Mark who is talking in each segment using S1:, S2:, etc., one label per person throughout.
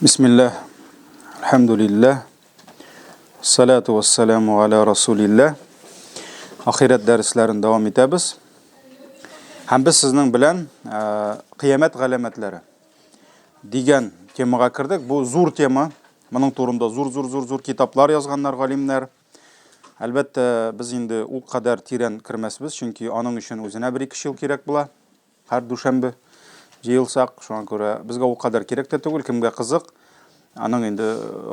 S1: Бисмилләһ, әлхәмдүлилләһ, салату вассаламу аля расулилләһ. Ахирәт дәресләрен дәвам итәбез. Һәм без сезнең белән кыямәт галәмәтләре дигән темага кердек. Бу зур тема. Моның турында зур-зур-зур-зур китаплар язганнар галимнәр. Әлбәттә, без инде ул кадәр тирән кермәсбез, чөнки аның өчен үзенә бер-ике ел кирәк була. Һәр дүшәмбе җыелсак, шуңа күрә безгә ул кадәр кирәк тә түгел, кемгә кызык. Аның инде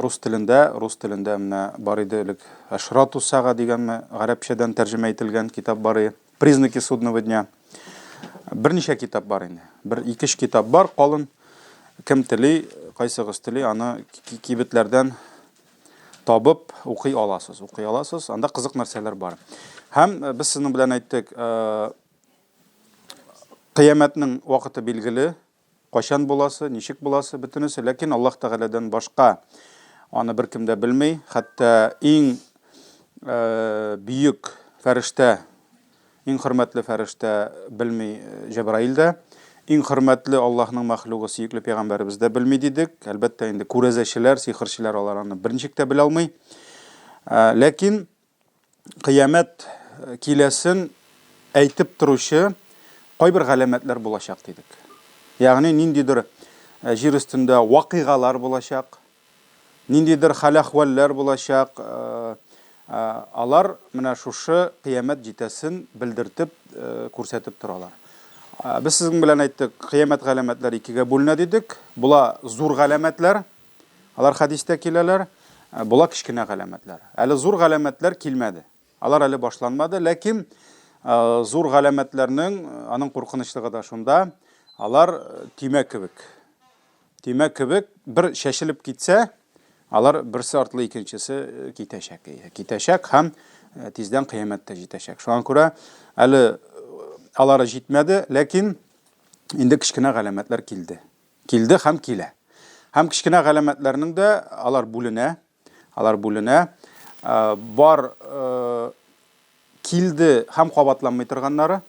S1: рус телендә, рус телендә менә бар иде элек Әшрату сага дигәнме, гарәпчәдән тәрҗемә ителгән китап бар иде. Признаки судного дня. Берничә китап бар инде. Бер ике-өч китап бар калын. Кем тели, кайсыгыз тели, аны кибетләрдән табып укый аласыз, укый аласыз. Анда кызык нәрсәләр бар. Һәм без сезнең белән әйттек, Кыямәтнең вакыты билгеле, кайчан буласы, ничек буласы, бөтенесе, ләкин Аллаһ Тәгаләдән башка аны беркем дә белми. Хәтта иң бөек фәрештә, иң хөрмәтле фәрештә белми Җәбраил дә. Иң хөрмәтле Аллаһның мәхлугы сөекле пәйгамбәребез дә белми дидек. Әлбәттә инде күрәзәчеләр, сихерчеләр алар аны берничек тә белә алмый. Ләкин кыямәт киләсен әйтеп торучы кайбер галәмәтләр булачак дидек. Ягъни ниндидер җир өстендә вакыйгалар булачак, ниндидер хәл-әхвәлләр булачак. Алар менә шушы кыямәт җитәсен белдертеп, күрсәтеп торалар. Без сезнең белән әйттек, кыямәт галәмәтләре икегә бүленә дидек. Була зур галәмәтләр, Алар хәдистә киләләр, була кечкенә галәмәтләр. Әле зур галәмәтләр килмәде. Алар әле башланмады, ләкин зур галәмәтләрнең аның куркынычлыгы да шунда, алар төймә кебек. Төймә кебек бер чәчелеп китсә, алар берсе артлы икенчесе китәчәк. Китәчәк һәм тиздән кыямәт тә җитәчәк. Шуңа күрә әле алары җитмәде, ләкин инде кечкенә галәмәтләр килде. Килде һәм килә. Һәм кечкенә галәмәтләрнең дә алар бүленә, алар бүленә. Бар килде һәм кабатланмый торганнары.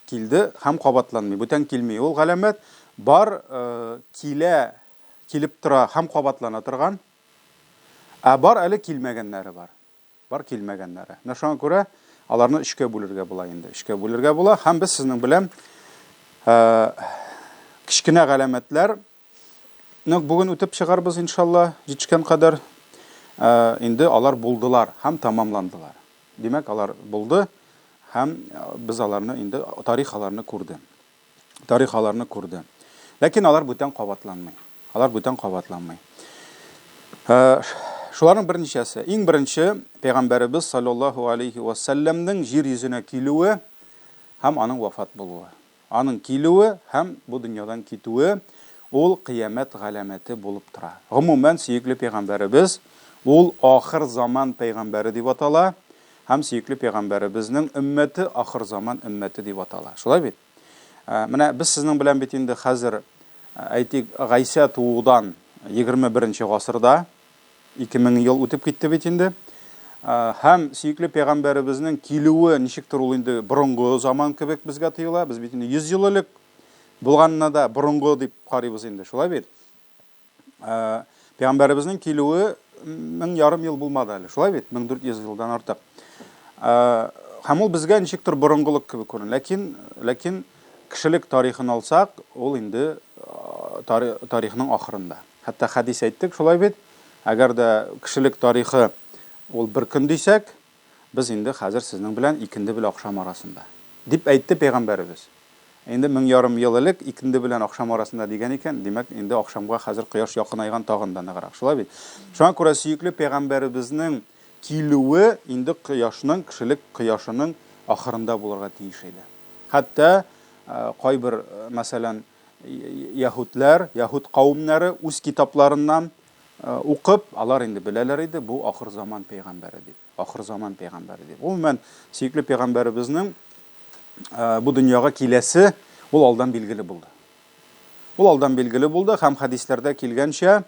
S1: Килде һәм кабатланмый. Бүтән килми ул галәмәт. Бар килә, килеп тора һәм кабатлана торган. Ә бар әле килмәгәннәре бар. Бар килмәгәннәре. Менә шуңа күрә аларны өчкә бүлергә була инде. Өчкә бүлергә була һәм без сезнең белән кечкенә галәмәтләр ны бүген үтеп чыгарбыз иншалла, җитешкән кадәр. Инде алар булдылар һәм тәмамландылар. Димәк, алар булды һәм без аларны инде тарих аларны күрде. Тарих аларны күрде. Ләкин алар бүтән кабатланмый. Алар бүтән кабатланмый. Э, шуларның берничәсе. Иң беренче пәйгамбәребез саллаллаһу алейхи ва сәлләмнең җир йөзенә килүе һәм аның вафат булуы. Аның килүе һәм бу дөньядан китүе ул кыямәт галәмәте булып тора. Гомумән, сөекле пәйгамбәребез ул ахыр заман пәйгамбәре дип атала һәм сөекле пәйгамбәребезнең өммәте ахыр заман өммәте дип атала. Шулай бит? Менә без сезнең белән бит инде хәзер, әйтик, Гайсә туудан 21 гасырда, 2000 ел үтеп китте бит инде. Һәм сөекле пәйгамбәребезнең килүе ничектер ул инде борынгы заман кебек безгә тоела. Без бит инде 100 ел элек булганына да борынгы дип карыйбыз инде, шулай бит? Пәйгамбәребезнең килүе 1500 ел булмады әле, шулай бит? 1400 елдан артык. Һәм ул безгә ничектер борынгылык кебек күренә. Ләкин, ләкин кешелек тарихын алсак, ул инде тарихның ахырында. Хәтта хәдис әйттек, шулай бит? Әгәр дә кешелек тарихы ул бер көн дисәк, без инде хәзер сезнең белән икенде белән ахшам арасында, дип әйтте пәйгамбәребез. Инде 1500 ел элек икенде белән ахшам арасында дигән икән, димәк, инде ахшамга хәзер кояш якынайган тагын да ныграк. Шулай бит? Шуңа күрә сөекле пәйгамбәребезнең килүе инде кояшның, кешелек кояшының ахырында булырга тиеш иде. Хәтта кайбер, мәсәлән, яһүдләр, яһүд кавемнәре үз китапларыннан укып, алар инде беләләр иде, бу ахыр заман пәйгамбәре дип. Ахыр заман пәйгамбәре дип. Гомумән, сөекле пәйгамбәребезнең бу дөньяга киләсе ул алдан билгеле булды. Ул алдан билгеле булды һәм хәдисләрдә килгәнчә,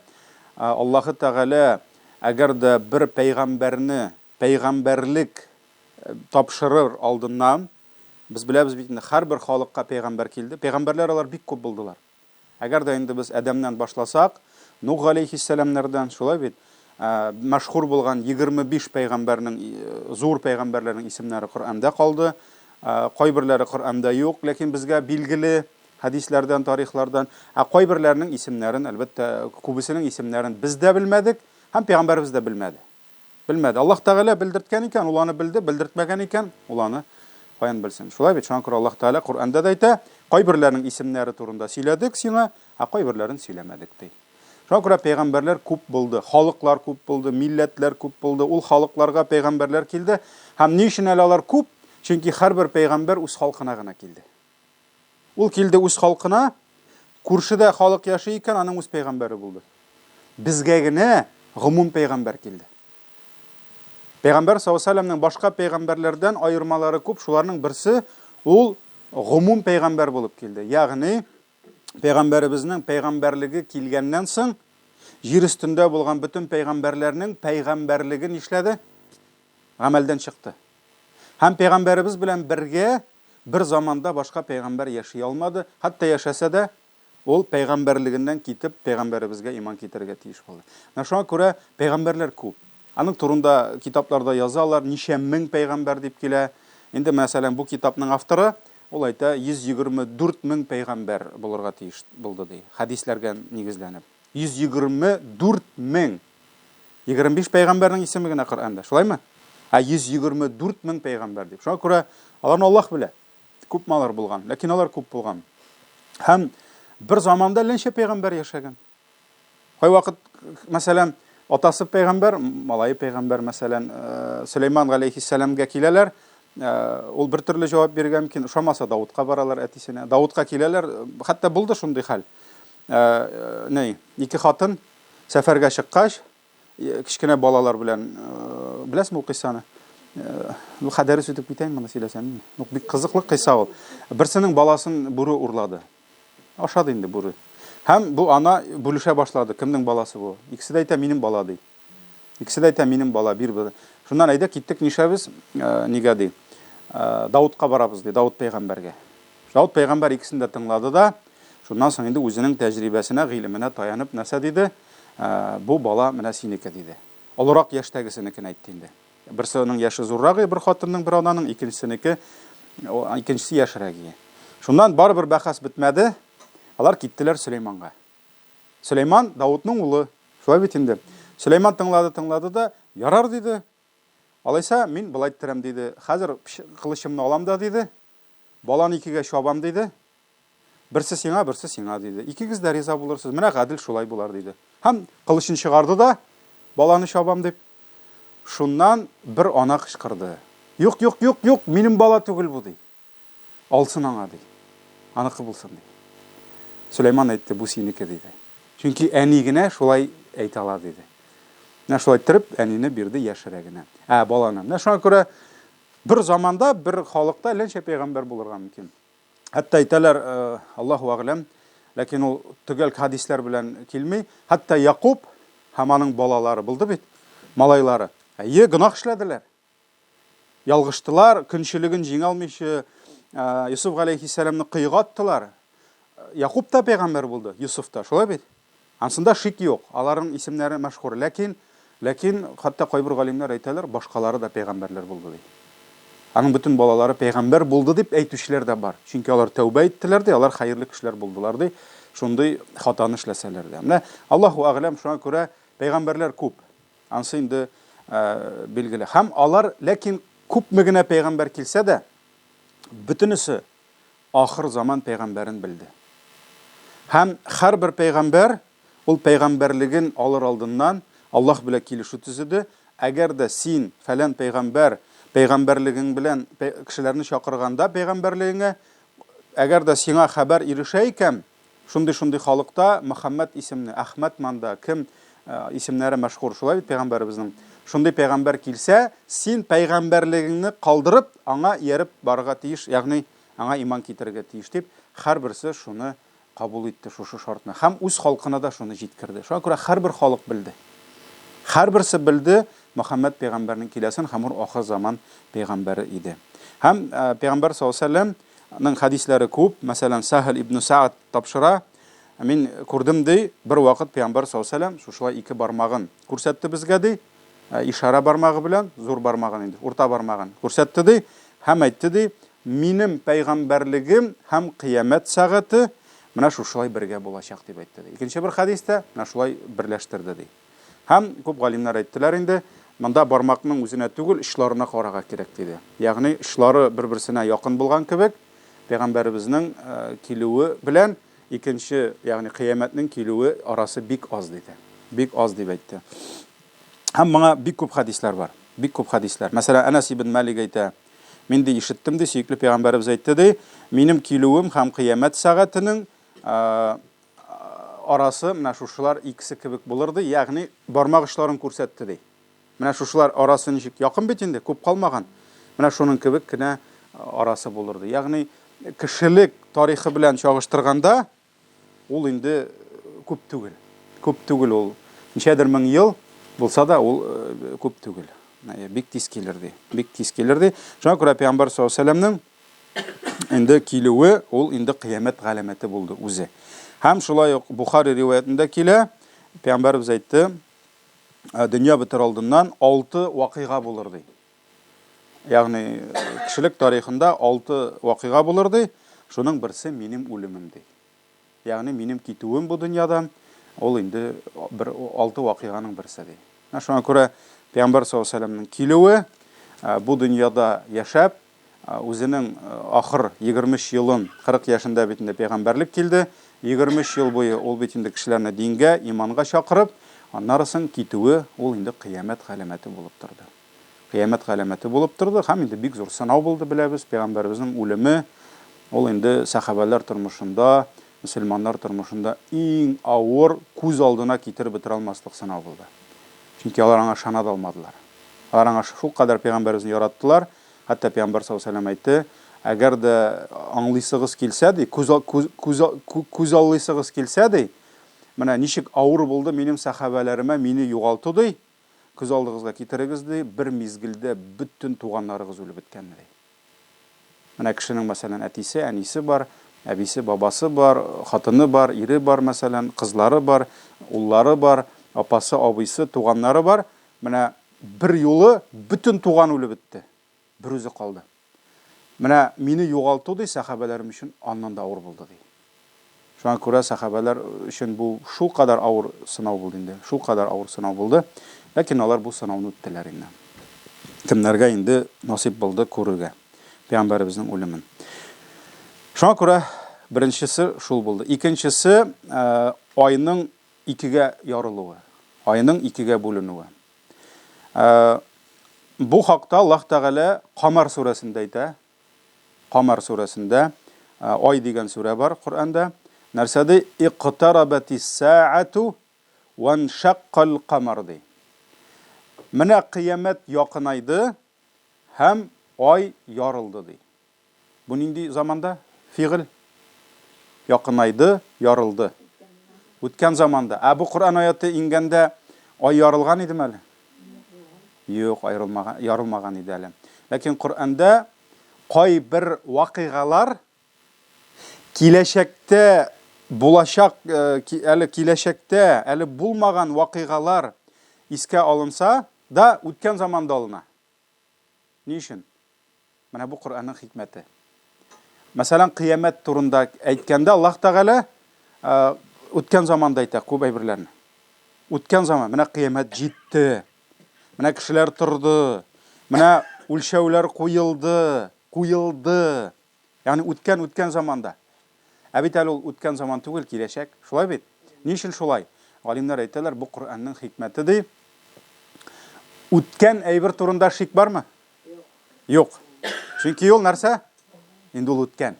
S1: Аллаһы Тәгалә әгәр дә бер пәйгамбәрне пәйгамбәрлек тапшырыр алдыннан, без беләбез бит инде, һәрбер халыкка пәйгамбәр килде. Пәйгамбәрләр алар бик күп булдылар. Әгәр дә инде без Адәмнән башласак, Нух галәйһиссәламнәрдән, шулай бит? Мәшһүр булган 25 пәйгамбәрнең, зур пәйгамбәрләрнең исемнәре Коръәндә калды. Кайберләре Коръәндә юк, ләкин безгә билгеле хәдисләрдән, тарихлардан. Ә кайберләренең исемнәрен, әлбәттә, күбесенең исемнәрен без дә белмәдек һәм пәйгамбәребез дә белмәде. Белмәде. Аллаһ Тәгалә белдерткән икән, ул аны белде, белдертмәгән икән, ул аны каян белсен. Шулай бит, шуңа күрә Аллаһ Тәгалә Коръәндә дә әйтә, кайберләренең исемнәре турында сөйләдек сиңа, ә кайберләрен сөйләмәдек, ди. Шуңа күрә пәйгамбәрләр күп булды, халыклар күп булды, милләтләр күп булды. Ул халыкларга пәйгамбәрләр килде. Һәм ни өчен әле алар күп? Чөнки һәрбер пәйгамбәр үз халкына гына килде. Ул килде үз халкына, күршедә халык яши икән, аның үз пәйгамбәре булды. Безгә генә гомум пәйгамбәр килде. Пәйгамбәр саллаллаһу башка пәйгамбәрләрдән аермалары күп, шуларның берсе ул гомум пәйгамбәр булып килде. Ягъни пәйгамбәребезнең пәйгамбәрлеге килгәннән соң җир өстендә булган бөтен пәйгамбәрләрнең пәйгамбәрлеге нишләде? Гамәлдән чыкты. Һәм пәйгамбәребез белән бергә бер заманда башка пәйгамбәр яши алмады, хәтта яшәсә дә, ул пәйгамбәрлегеннән китеп, пәйгамбәребезгә иман китерергә тиеш булды. Менә шуңа күрә пәйгамбәрләр күп. Аның турында китапларда язалар, ничә мең пәйгамбәр дип килә. Инде, мәсәлән, бу китапның авторы, ул әйтә, 124 мең пәйгамбәр булырга тиеш булды, ди, хәдисләргә нигезләнеп. 124 мең! 25 пәйгамбәрнең исеме генә Коръәндә, шулаймы? Ә 124 мең пәйгамбәр дип. Шуңа күрә аларны Аллаһ белә. Күпме алар булган, ләкин алар күп булган. Һәм бер заманда әллә ничә пәйгамбәр яшәгән. Кайвакыт, мәсәлән, атасы пәйгамбәр, малае пәйгамбәр, мәсәлән, э, Сөләйман галәйһиссәламгә киләләр, э, ул бер төрле җавап бирергә мөмкин, ошамаса Давудка баралар әтисенә. Давудка киләләр, хәтта булды шундый хәл. Э, ни, ике хатын сәфәргә чыккач, кечкенә балалар белән, беләсезме ул кыйссаны? Ну, хәдәрес үтеп китәйм моны сөйләсәм. Ну, бик кызыклы кыйсса ул. Берсенең баласын бүре урлады. Ашады инде бүре. Һәм бу ана бүлешә башлады, кемнең баласы бу? Икесе дә әйтә, минем бала ди. Икесе дә әйтә, минем бала, бир бу. Шуннан әйдә киттек, нишләбез? Нигә ди? Даутка барабыз ди, Даут пәйгамбәргә. Даут пәйгамбәр икесен дә тыңлады да, шуннан соң инде үзенең тәҗрибәсенә, гыйлеменә таянып нәрсә диде? Бу бала менә синеке диде. Олырак яшьтәгесенекен әйтте инде. Берсенең яше зуррак бер хатынның, бер ананың, икенчесенеке, икенчесе яшьрәк ие. Шуннан барыбер бәхәс бетмәде. Алар киттеләр Сөләйманга. Сөләйман Давудның улы. Шулай бит инде. Сөләйман тыңлады, тыңлады да, ярар диде. Алайса мин болай иттерәм диде. Хәзер кылычымны алам да диде. Баланы икегә чабам диде. Берсе сиңа, берсе сиңа, диде. Икегез дә риза булырсыз. Менә гадел шулай булар, диде. Һәм кылычын чыгарды да, баланы чабам дип. Шуннан бер ана кычкырды. Юк, юк, юк, юк, минем бала түгел бу, ди. Алсын аңа, ди. Аныкы булсын, ди. Сөләйман әйтте, бу синеке, диде. Чөнки әни генә шулай әйтә ала, диде. Менә шулай иттереп, әнине бирде яшьрәгенә. Ә, баланы. Менә шуңа күрә бер заманда, бер халыкта әллә ничә пәйгамбәр булырга мөмкин. Хәтта әйтәләр, э, Аллаһу әгъләм, ләкин ул төгәл хәдисләр белән килми. Хәтта Якуб һәм аның балалары булды бит, малайлары. Әйе, гөнаһ эшләделәр. Ялгыштылар, көнчелеген җиңә алмыйча, э, Юсуф галәйһиссәламны коега аттылар. Якуб та пәйгамбәр булды, Юсуф та, шулай бит? Ансында шик юк, аларның исемнәре мәшһүр. Ләкин, ләкин хәтта кайбер галимнәр әйтәләр, башкалары да пәйгамбәрләр булды ди. Аның бөтен балалары пәйгамбәр булды дип әйтүчеләр дә бар. Чөнки алар тәүбә иттеләр ди, алар хәерле кешеләр булдылар ди, шундый хатаны эшләсәләр дә. Менә Аллаһу әгъләм, шуңа күрә пәйгамбәрләр күп. Ансы инде билгеле. Һәм алар, ләкин күпме генә пәйгамбәр килсә дә, бөтенесе Ахыр заман пәйгамбәрен белде. Һәм һәрбер пәйгамбәр ул пәйгамбәрлеген алыр алдыннан Аллаһ белән килешү төзеде, әгәр дә син, фәлән пәйгамбәр, пәйгамбәрлегең белән кешеләрне чакырганда пәйгамбәрлегеңә, әгәр дә сиңа хәбәр ирешә икән, шундый-шундый халыкта Мөхәммәд исемле, Әхмәд манда, кем исемнәре мәшһүр, шулай бит пәйгамбәребезнең, шундый пәйгамбәр килсә, син пәйгамбәрлегеңне калдырып, аңа ияреп барырга тиеш, ягъни аңа иман китерергә тиеш дип, һәрберсе шуны кабул итте, шушы шартны. Һәм үз халкына да шуны җиткерде. Шуңа күрә һәрбер халык белде. Һәрберсе белде Мөхәммәд пәйгамбәрнең киләсен һәм ул ахыр заман пәйгамбәре иде. Һәм пәйгамбәр саллаллаһу алейһи ва сәлләм ның хәдисләре күп. Мәсәлән, Саһл ибн Саад тапшыра. Мин күрдем, ди, бервакыт пәйгамбәр саллаллаһу алейһи ва сәлләм шушылай ике бармагын күрсәтте безгә, ди, ишарә бармагы белән, зур бармагын инде, урта бармагын күрсәтте, ди, һәм әйтте, ди, минем пәйгамбәрлегем һәм кыямәт сәгате менә шушылай бергә булачак, дип әйтте, ди. Икенче бер хәдистә менә шулай берләштерде, ди. Һәм күп галимнәр әйттеләр инде, монда бармакның үзенә түгел, очларына карарга кирәк, диде. Ягъни очлары бер-берсенә якын булган кебек, пәйгамбәребезнең килүе белән икенче, ягъни кыямәтнең килүе арасы бик аз, диде. Бик аз дип әйтте. Һәм моңа бик күп хәдисләр бар. Бик күп хәдисләр. Мәсәлән, Әнәс ибн Малик әйтә, Мин ди ишеттем ди, сөекле пәйгамбәребез әйтте ди, минем килүем һәм кыямәт сәгатенең арасы менә шушылар икесе кебек булыр ди, ягъни бармак очларын күрсәтте ди. Менә шушылар арасы ничек якын бит инде, күп калмаган. Менә шуның кебек кенә арасы булыр ди. Ягъни кешелек тарихы белән чагыштырганда ул инде күп түгел. Күп түгел ул. Ничәдер мең ел булса да ул күп түгел. Бик тиз килер ди. Бик тиз килер ди. Шуңа күрә Пәйгамбәр саллаллаһу алейһи ва сәлләмнең инде килүе ул инде кыямәт галәмәте булды үзе. Һәм шулай ук Бухари риваятендә килә, Пәйгамбәребез әйтте, дөнья бетер алдыннан алты вакыйга булыр ди. Ягъни кешелек тарихында алты вакыйга булыр ди. Шуның берсе минем үлемем ди. Ягъни минем китүем бу дөньядан, ул инде бер алты вакыйганың берсе ди. Менә шуңа күрә Пәйгамбәр саллаллаһу алейһи ва сәлләмнең килүе, бу дөньяда яшәп, Үзенең ахыр 23 елын, 40 яшендә бит инде пәйгамбәрлек килде, 23 ел буе ул бит инде кешеләрне дингә, иманга чакырып, аннары соң китүе ул инде кыямәт галәмәте булып торды. Кыямәт галәмәте булып торды һәм инде бик зур сынау булды, беләбез, пәйгамбәребезнең үлеме ул инде сәхабәләр тормышында, мөселманнар тормышында иң авыр, күз алдына китереп бетерә алмаслык сынау булды. Чөнки алар аңа ышана да алмадылар. Алар аңа шулкадәр пәйгамбәребезне яраттылар, Хәтта пәйгамбәр саллаллаһу алейһи ва сәлләм әйтте, әгәр дә аңлыйсыгыз килсә, ди, күз күз күз күзаллыйсыгыз килсә, ди, менә ничек авыр булды минем сәхабәләремә мине югалту, ди, күз алдыгызга китерегез, ди, бер мизгелдә бөтен туганнарыгыз үлеп беткәнне, ди. Менә кешенең, мәсәлән, әтисе, әнисе бар, әбисе, бабасы бар, хатыны бар, ире бар, мәсәлән, кызлары бар, уллары бар, апасы, абыйсы, туганнары бар. Менә бер юлы бөтен туган үлеп бетте. Берүзе калды. Менә мине югалту, ди, сәхабәләрем өчен аннан да авыр булды, ди. Шуңа күрә сәхабәләр өчен бу шулкадәр авыр сынау булды инде. Шулкадәр авыр сынау булды. Ләкин алар бу сынауны үттеләр инде. Кемнәргә инде насыйп булды күрергә пәйгамбәребезнең үлемен. Шуңа күрә беренчесе шул булды. Икенчесе, айның икегә ярылуы, айның икегә бүленүе. Бу хакта Аллаһ Тәгалә Камар сүрәсендә әйтә. Камар сүрәсендә ай дигән сүрә бар Коръәндә. Нәрсә ди? Иктарабатис саату ваншаккал камар ди. Менә кыямәт якынайды һәм ай ярылды ди. Бу нинди заманда? Фигыль. Якынайды, ярылды. Үткән заманда. Ә бу Коръән аяты иңгәндә ай ярылган идеме әле? Юк, аерылмаган, ярылмаган иде әле. Ләкин Коръәндә кайбер вакыйгалар киләчәктә булачак, э, әле киләчәктә әле булмаган вакыйгалар искә алынса да, үткән заманда алына. Ни өчен? Менә бу Коръәннең хикмәте. Мәсәлән, кыямәт турында әйткәндә Аллаһ Тәгалә үткән заманда әйтә күп әйберләрне. Үткән заман, менә кыямәт җитте. Менә кешеләр торды. Менә үлчәүләр куелды, куелды. Ягъни үткән үткән заманда. Ә бит әле ул үткән заман түгел, киләчәк. Шулай бит? Ни өчен шулай? Галимнәр әйтәләр, бу Коръәннең хикмәте ди. Үткән әйбер турында шик бармы? Юк. Чөнки ул нәрсә? Инде ул үткән.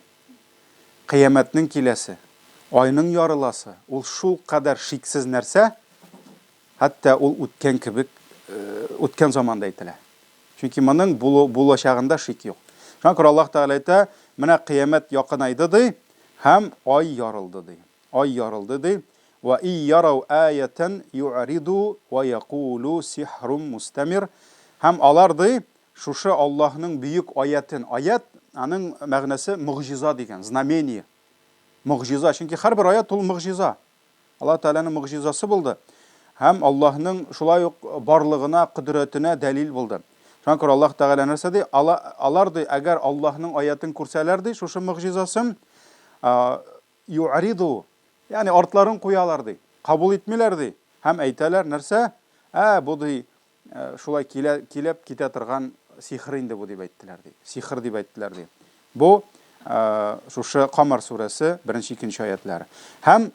S1: Кыямәтнең киләсе, айның ярыласы, ул шул кадәр шиксез нәрсә, хәтта ул үткән кебек, үткән заманда әйтелә. Чөнки моның булу, булачагында шик юк. Шуңа күрә Аллаһ Тәгалә әйтә, менә кыямәт якынайды ди, һәм ай ярылды ди. Ай ярылды ди. Ва и ярау аятан юъриду ва якулу сихрум мустамир. Һәм алар ди, шушы Аллаһның бөек аятен, аят, аның мәгънәсе могҗиза дигән, знамение. Могҗиза, чөнки һәрбер аят ул могҗиза. Аллаһ Тәгаләнең могҗизасы булды. Һәм Аллаһның шулай ук барлыгына, кодрәтенә дәлил булды. Шуңа күрә Аллаһ Тәгалә нәрсә ди? Алар ди, әгәр Аллаһның аятын күрсәләр ди, шушы могҗизасын, юъриду, ягъни артларын куялар ди, кабул итмиләр ди. Һәм әйтәләр нәрсә? Ә, бу ди, Шулай килә, килеп китә торган сихер инде бу дип әйттеләр, ди. Сихер дип әйттеләр, ди. Бу шушы Камар сүрәсе беренче, икенче аятлары. Һәм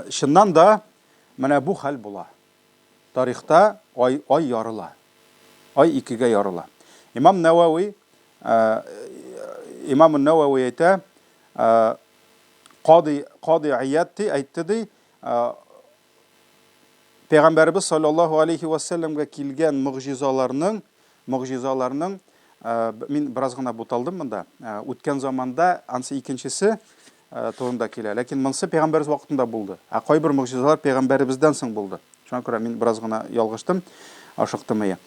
S1: чыннан да менә бу хәл була. Тарихта ай, ай ярыла. Ай икегә ярыла. Имам Нәвәви, Имам Нәвәви әйтә, Кади, Кади Ияд ди, әйтте ди, Пәйгамбәребез саллаллаһу алейхи ва сәлләмгә килгән могҗизаларның, могҗизаларның, мин бераз гына буталдым монда, үткән заманда ансы икенчесе турында килә. Ләкин монсы пәйгамбәребез вакытында булды. Ә кайбер могҗизалар пәйгамбәребездән соң булды. Шуңа күрә мин бераз гына ялгыштым, ашыктым әйе.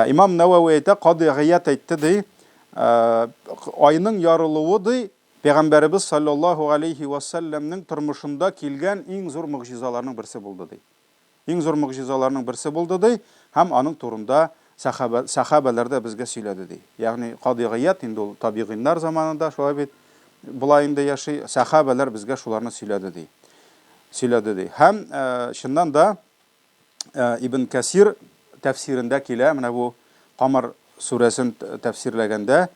S1: Имам Нәвәви әйтә, Кади Гыят әйтте ди, айның ярылуы ди, Пәйгамбәребез салләллаһу галәйһи вә сәлләмнең тормышында килгән иң зур могҗизаларның берсе булды, ди. Иң зур могҗизаларның берсе булды, ди, һәм аның турында сәхабә, сәхабәләр дә безгә сөйләде, ди. Ягъни Кади Гыйяд инде ул табигыйннар заманында, шулай бит, болай инде яши, сәхабәләр безгә шуларны сөйләде, ди. Сөйләде, ди. Һәм, чыннан да, Ибн Кәсир тәфсирендә килә, менә бу Камар сүрәсен тәфсирләгәндә,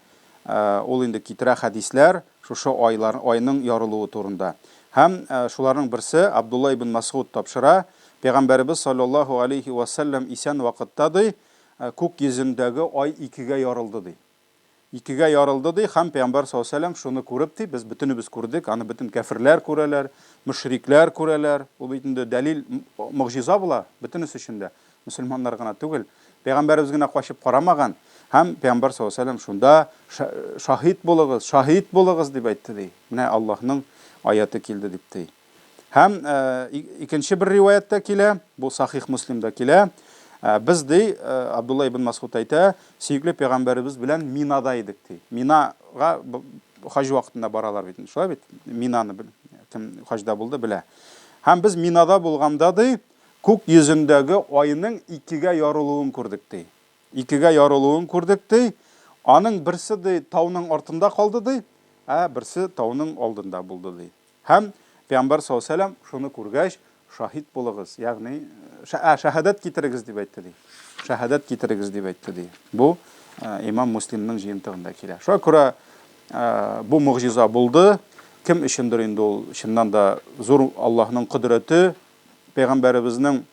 S1: ул инде китерә хәдисләр шушы айлар, айның ярылуы турында. Һәм шуларның берсе Абдулла ибн Масгуд тапшыра, Пәйгамбәребез саллаллаһу алейхи ва сәлләм исән вакытта ди, күк йөзендәге ай икегә ярылды ди. Икегә ярылды, ди, һәм Пәйгамбәр саллаллаһу галәйһи ва сәлләм шуны күреп, ди, без бөтенебез күрдек, аны бөтен кәферләр күрәләр, мөшрикләр күрәләр, ул бит инде дәлил, могҗиза була бөтенесе өчен дә, мөселманнар гына түгел. Пәйгамбәребез генә качып карамаган, һәм Пәйгамбәр саллаллаһу галәйһи ва сәлләм шунда, Шаһит булыгыз, шаһит булыгыз, дип әйтте, ди. Менә Аллаһның аяте килде, дип, ди. Һәм икенче бер риваятьтә килә, бу Сахих Муслимда килә. Без ди, Абдулла ибн Масгуд әйтә, сөекле пәйгамбәребез белән Минада идек ди. Минага хаҗ вакытында баралар бит, шулай бит? Минаны кем хаҗда булды белә. Һәм без Минада булганда ди, күк йөзендәге айның икегә ярылуын күрдек ди. Икегә ярылуын күрдек ди. Аның берсе ди тауның артында калды ди, ә берсе тауның алдында булды ди. Һәм Пәйгамбәр саллаллаһу галәйһи ва сәлләм шуны күргәч, шаһит булыгыз, ягъни ә, шәһадәт китерегез дип әйтте ди. Шәһадәт китерегез дип әйтте ди. Бу имам Муслимның җыентыгында килә. Шуңа күрә бу могҗиза булды. Кем өчендер инде ул чыннан да зур Аллаһның кодрәте, пәйгамбәребезнең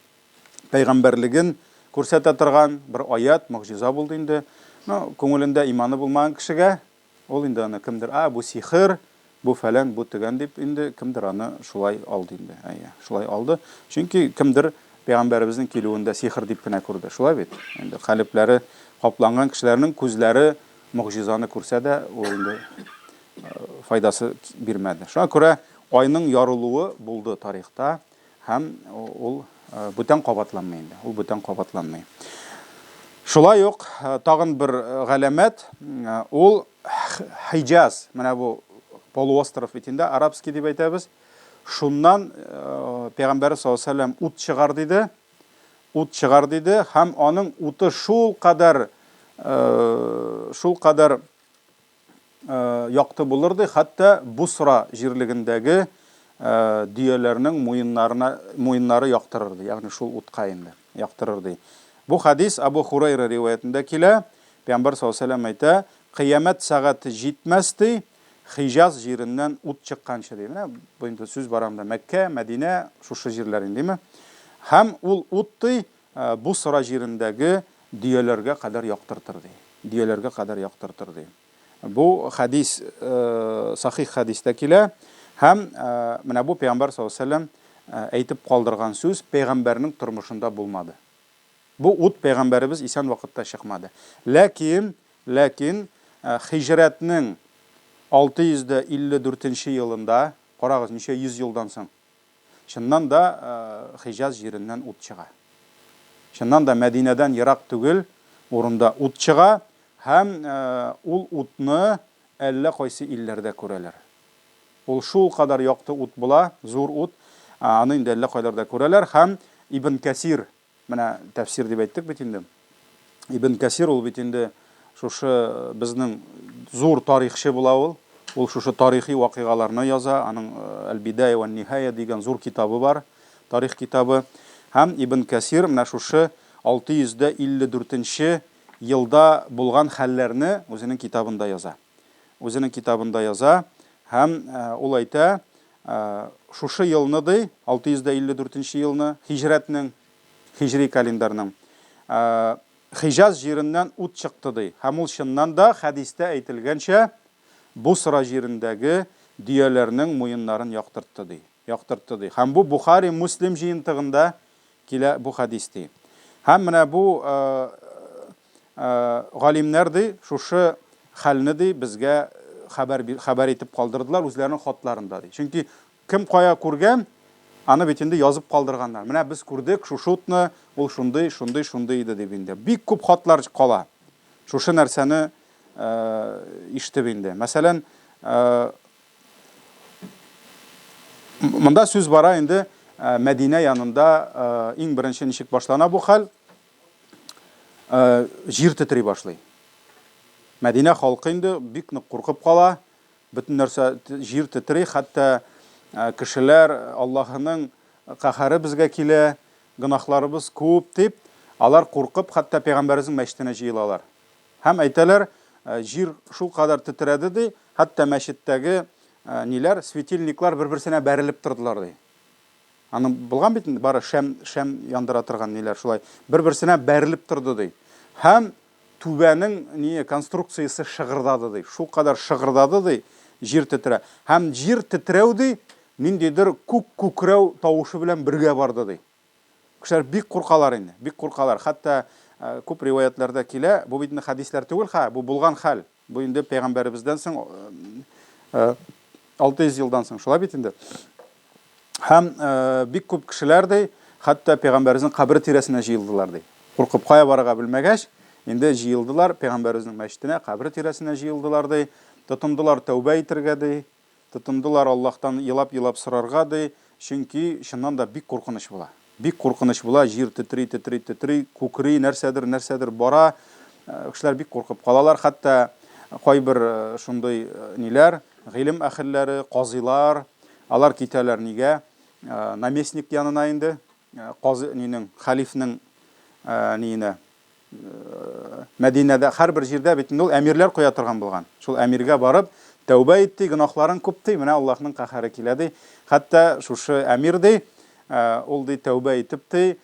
S1: пәйгамбәрлеген күрсәтә торган бер аят, могҗиза булды инде. Ну, күңелендә иманы булмаган кешегә Ул инде аны кемдер, а, бу сихер, бу фәлән, бу төгән дип инде кемдер аны шулай алды инде. Әйе, шулай алды. Чөнки кемдер пәйгамбәребезнең килүен дә сихер дип кенә күрде. Шулай бит? Инде калебләре капланган кешеләрнең күзләре могҗизаны күрсә дә, ул инде файдасы бирмәде. Шуңа күрә айның ярылуы булды тарихта. Һәм ул бүтән кабатланмый инде. Ул бүтән кабатланмый. Шулай ук тагын бер галәмәт, ул Хиҗаз, менә бу полуостров бит инде, арабский дип әйтәбез. Шуннан Пәйгамбәр саллаллаһу алейһи ва сәлләм ут чыгар диде. Ут чыгар диде һәм аның уты шул кадәр шул кадәр якты булыр ди, хәтта Бусра җирлегендәге дөяләрнең муеннарына муеннары яктырыр ди, ягъни шул утка инде яктырыр ди. Бу хәдис Абу Хурайра риваятендә килә. Пәйгамбәр саллаллаһу алейһи ва сәлләм әйтә, Кыямәт сәгате җитмәс ди, Хиҗаз җиреннән ут чыкканчы ди. Менә бу инде сүз бара монда Мәккә, Мәдинә, шушы җирләр инде, димме? Һәм ул ут ди, Бусра җирендәге дөяләргә кадәр яктыртыр ди. Дөяләргә кадәр яктыртыр ди. Бу хәдис сахих хәдистә килә һәм менә бу пәйгамбәр саллаллаһу алейһи ва сәлләм әйтеп калдырган сүз пәйгамбәрнең тормышында булмады. Бу ут пәйгамбәребез исән вакытта чыкмады. Ләкин, ләкин хиҗрәтнең 654 нче елында, карагыз, ничә йөз елдан соң, Чыннан да, Хиҗаз җиреннән ут чыга. Чыннан да, Мәдинәдән ерак түгел урында ут чыга һәм ул утны әллә кайсы илләрдә күрәләр. Ул шул кадәр якты ут була, зур ут. Аны инде әллә кайларда күрәләр һәм Ибн Кәсир, менә тәфсир дип әйттек бит инде. Ибн Кәсир ул бит инде шушы безнең зур тарихчы була ул. Ул шушы тарихи вакыйгаларны яза. Аның Әл-Бидая вә Ниһая дигән зур китабы бар, тарих китабы. Һәм Ибн Кәсир менә шушы 654 нче елда булган хәлләрне үзенең китабында яза. Үзенең китабында яза һәм ул әйтә, шушы елны ди, 654 нче елны, һиҗрәтнең, һиҗри календарның, Хиҗаз җиреннән ут чыкты ди. Һәм ул чыннан да, хәдистә әйтелгәнчә, Бусра җирендәге дөяләрнең муеннарын яктыртты ди. Яктыртты ди. Һәм бу Бухари, Муслим җыентыгында килә бу хәдис ди. Һәм менә бу галимнәр ди, шушы хәлне ди безгә хәбәр хәбәр итеп калдырдылар үзләренең хатларында ди. Чөнки кем кая күргән, аны бит инде язып калдырганнар. Менә без күрдек шушы утны, ул шундый, шундый, шундый иде дип инде. Бик күп хатлар кала. Шушы нәрсәне ишетеп инде. Мәсәлән, Монда сүз бара инде Мәдинә янында иң беренче ничек башлана бу хәл? Җир тетри башлый. Мәдинә халкы инде бик нык куркып кала. Бөтен нәрсә җир тетри, хәтта кешеләр Аллаһының каһәре безгә килә, гөнаһларыбыз күп дип, алар куркып, хәтта пәйгамбәребезнең мәчетенә җыелалар. Һәм әйтәләр, җир шулкадәр тетрәде, ди, хәтта мәчеттәге ниләр, светильниклар бер-берсенә бәрелеп тордылар, ди. Аның булган бит инде, бары шәм, шәм яндыра торган ниләр шулай, бер-берсенә бәрелеп торды, ди. Һәм түбәнең ние, конструкциясе шыгырдады, ди. Шулкадәр шыгырдады, ди, җир тетрә. Һәм җир тетрәү, ди, ниндидер күк күкрәү тавышы белән бергә барды, ди. Кешеләр бик куркалар инде, бик куркалар. Хәтта күп риваятьләрдә килә, бу бит инде хәдисләр түгел, ха, бу булган хәл. Бу инде пәйгамбәребездән соң 600 елдан соң, шулай бит инде. Һәм бик күп кешеләр ди, хәтта пәйгамбәребезнең кабере тирәсенә җыелдылар ди. Куркып кая барырга белмәгәч, инде җыелдылар пәйгамбәребезнең мәчетенә, кабере тирәсенә җыелдылар ди. Тотындылар тәүбә итергә ди. Тотындылар Аллаһтан елап-елап сорарга, ди, чөнки, чыннан да, бик куркыныч була. Бик куркыныч була, җир тетри, тетри, тетри, күкри, нәрсәдер, нәрсәдер бара. Кешеләр бик куркып калалар. Хәтта кайбер шундый ниләр, гыйлем әһелләре, казыйлар, алар китәләр нигә? Наместник янына инде, казый нинең, хәлифнең ниенә, Мәдинәдә һәрбер җирдә бит инде ул әмирләр куя торган булган. Шул әмиргә барып, тәүбә ит ди, гөнаһларың күп ди, менә Аллаһның каһәре килә ди. Хәтта шушы әмир ди, ул ди тәүбә итеп ди,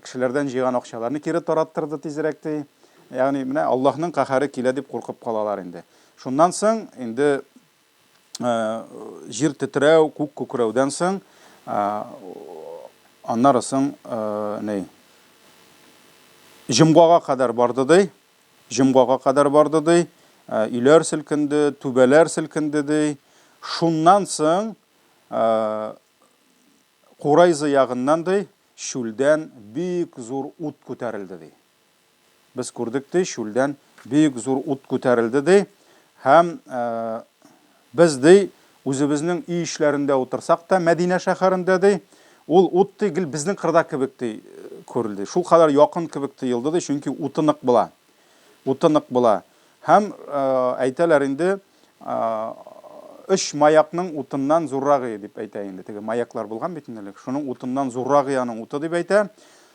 S1: кешеләрдән җыйган акчаларны кире тараттырды тизрәк ди. Ягъни менә Аллаһның каһәре килә дип куркып калалар инде. Шуннан соң инде җир тетрәү, күк күкрәүдән соң, аннары соң ни, җомгага кадәр барды ди, җомгага кадәр барды ди, өйләр селкенде, түбәләр селкенде ди. Шуннан соң Курайза ягыннан ди, чүлдән бик зур ут күтәрелде ди. Без күрдек, ди, чүлдән бик зур ут күтәрелде, ди, һәм без, ди, үзебезнең өй эчләрендә утырсак та, Мәдинә шәһәрендә, ди, ул ут, ди, гел безнең кырда кебек, ди, күрелде. Шулкадәр якын кебек тоелды, ди, чөнки уты нык була. Уты нык була. Һәм әйтәләр инде, Өч маякның утыннан зуррагы дип әйтә инде. Теге маяклар булган бит инде элек. Шуның утыннан зуррагы аның уты дип әйтә.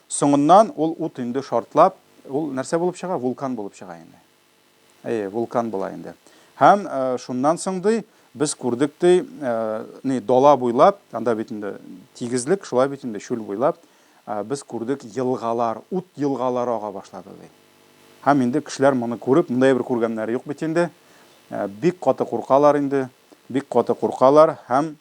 S1: Соңыннан ул ут инде шартлап, ул нәрсә булып чыга? Вулкан булып чыга инде. Әйе, вулкан була инде. Һәм шуннан соң ди, без күрдек ди, ни дала буйлап, анда бит инде тигезлек, шулай бит инде чүл буйлап, без күрдек елгалар, ут елгалары ага башлады ди. Һәм инде кешеләр моны күреп, мондай бер күргәннәре юк бит инде, бик каты куркалар инде, бик каты куркалар һәм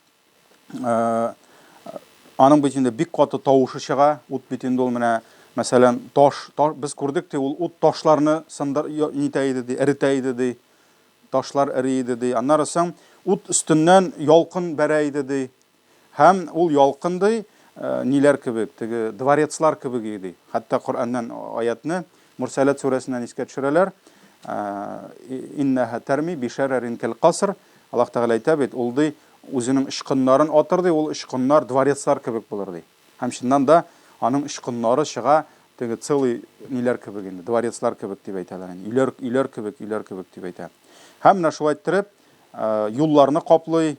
S1: аның бит инде бик каты тавышы чыга, ут бит инде ул менә, мәсәлән, таш, без күрдек ди, ул ут ташларны сындыр, нитә иде ди, эретә иде ди, ташлар эри иде ди. Аннары соң ут өстеннән ялкын бәрә иде ди. Һәм ул ялкын, ди, ниләр кебек, теге дворецлар кебек иде, ди. Хәтта Коръәннән аятьне, Мурсәләт сүрәсеннән искә төшерәләр, Иннәһә тәрми бишәрәрин кәл каср. Аллаһ Тәгалә әйтә бит, ул, ди, үзенең очкыннарын атыр, ди, ул очкыннар дворецлар кебек булыр, ди. Һәм чыннан да аның очкыннары чыга теге целый ниләр кебек инде, дворецлар кебек дип әйтәләр инде. Өйләр, өйләр кебек, өйләр кебек дип әйтә. Һәм менә шулай иттереп, юлларны каплый,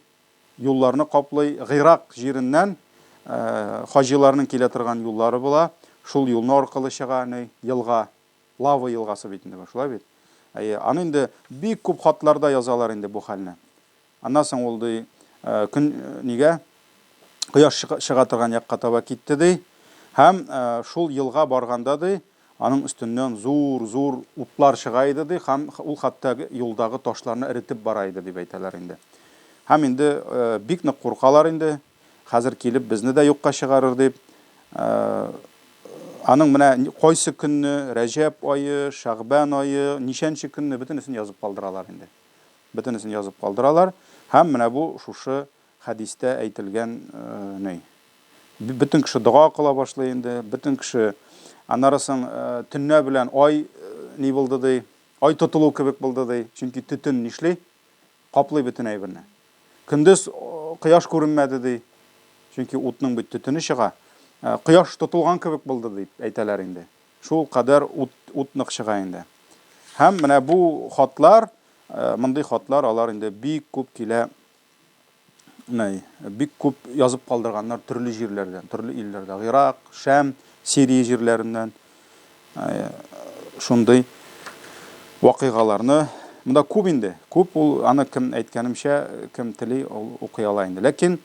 S1: юлларны каплый. Гыйрак җиреннән хаҗиларның килә торган юллары була. Шул юлны аркылы чыга, ни, елга, лава елгасы бит инде бу, шулай бит? Әйе, аны инде бик күп хатларда язалар инде бу хәлне. Аннан соң ул, ди, көн нигә кояш чыга торган якка таба китте, ди. Һәм шул елга барганда, ди, аның өстеннән зур-зур утлар чыга иде, ди, һәм ул хәтта юлдагы ташларны эретеп бара иде, дип әйтәләр инде. Һәм инде бик нык куркалар инде, хәзер килеп безне дә юкка чыгарыр дип. Аның менә кайсы көнне, Рәҗәб ае, Шәгъбән ае, ничәнче көнне, бөтенесен язып калдыралар инде. Бөтенесен язып калдыралар. Һәм менә бу шушы хәдистә әйтелгән ни. Бөтен кеше дога кыла башлый инде, бөтен кеше аннары соң төнлә белән ай ни булды ди, ай тотылу кебек булды ди, чөнки төтен нишли? Каплый бөтен әйберне. Көндез кояш күренмәде ди, чөнки утның бит төтене чыга. Кояш тотылган кебек булды дип әйтәләр инде. Шул кадәр ут, ут нык чыга инде. Һәм менә бу хатлар, мондый хатлар алар инде бик күп килә, ни, бик күп язып калдырганнар төрле җирләрдән, төрле илләрдә, Гыйрак, Шәм, Сирия җирләреннән шундый вакыйгаларны. Монда күп инде, күп ул, аны кем әйткәнемчә, кем тели, ул укый ала инде. Ләкин